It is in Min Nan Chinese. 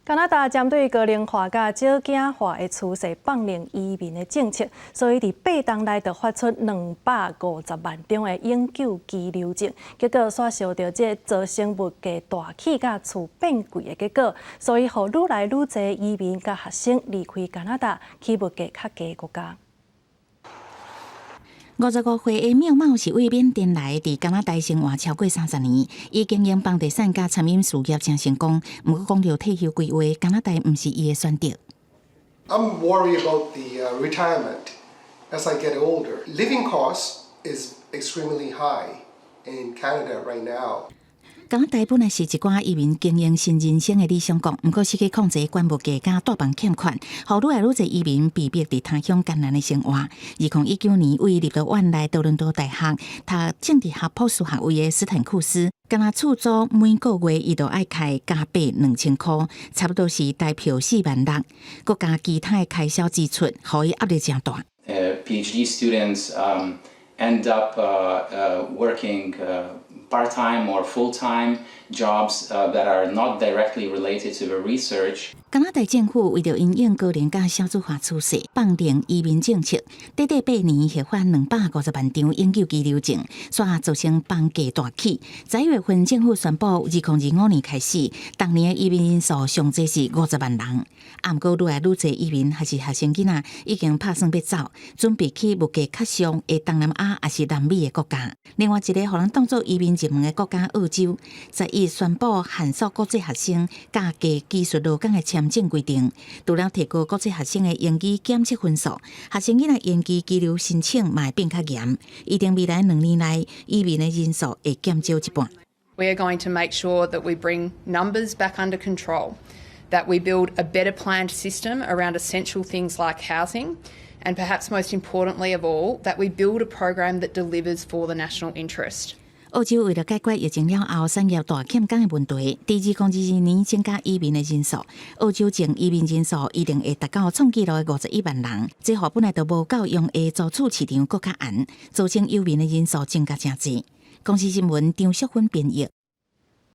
加拿大針對高齡化佮少子化的趨勢放寬移民的政策，所以佇8冬內就發出250萬張的永久居留證，結果煞受著這造成物價大起佮厝變貴的結果，所以予愈來愈濟移民佮學生離開加拿大，去物價較低國家。55歲的妙茂是對緬甸來，佇加拿大生活超過30年，伊經營房地產佮餐飲事業誠成功。毋過講著退休規劃，加拿大毋是伊的選擇。 I'm worried about the retirement as I get older. Living cost is extremely high in Canada right now. 加拿大本來是一寡移民經營新人生的理想國，毋過失去控制懸物價佮住房欠缺，予愈來愈濟移民被逼佇他鄉艱難的生活。2019年，對立陶宛來多倫多大學讀政治學博士學位的斯坦庫斯，干焦厝租每個月伊都愛開加幣2000箍，差不多是台票4萬6，閣加其他的開銷支出，予伊壓力誠大。 PhD students end up working part-time or full-time jobs that are not directly related to the research. 加拿大政府為著因應高齡佮少子化趨勢，放寬移民政策，短短8年核發250萬張永久居留證，煞造成房價大起。11月份政府宣布，2025年開始，逐年的移民人數上濟是50萬人。啊，毋過愈來愈濟移民抑是學生囡仔已經拍算欲走，準備去物價較俗的東南亞抑是南美的國家。另外一个予人當做移民熱門的國家澳洲，十一宣布限縮國際學生佮低技術勞工的簽證規定，除了提高國際學生的英語檢測分數，學生囡仔延期居留申請嘛會變較嚴。預定未來2年內移民的人數會減少一半。 We are going to make sure that we bring numbers back under control, that we build a better planned system around essential things like housing, and perhaps most importantly of all, that we build a program that delivers for the national interest. 澳洲為著解決疫情了後產業大欠工的問題，佇2022年增加移民的人數。澳洲淨移民人數一定會達到創紀錄的51萬人，這予本來就無夠用的租厝市場閣較絚，造成遊民的人數增加誠濟。公視新聞張淑芬編譯。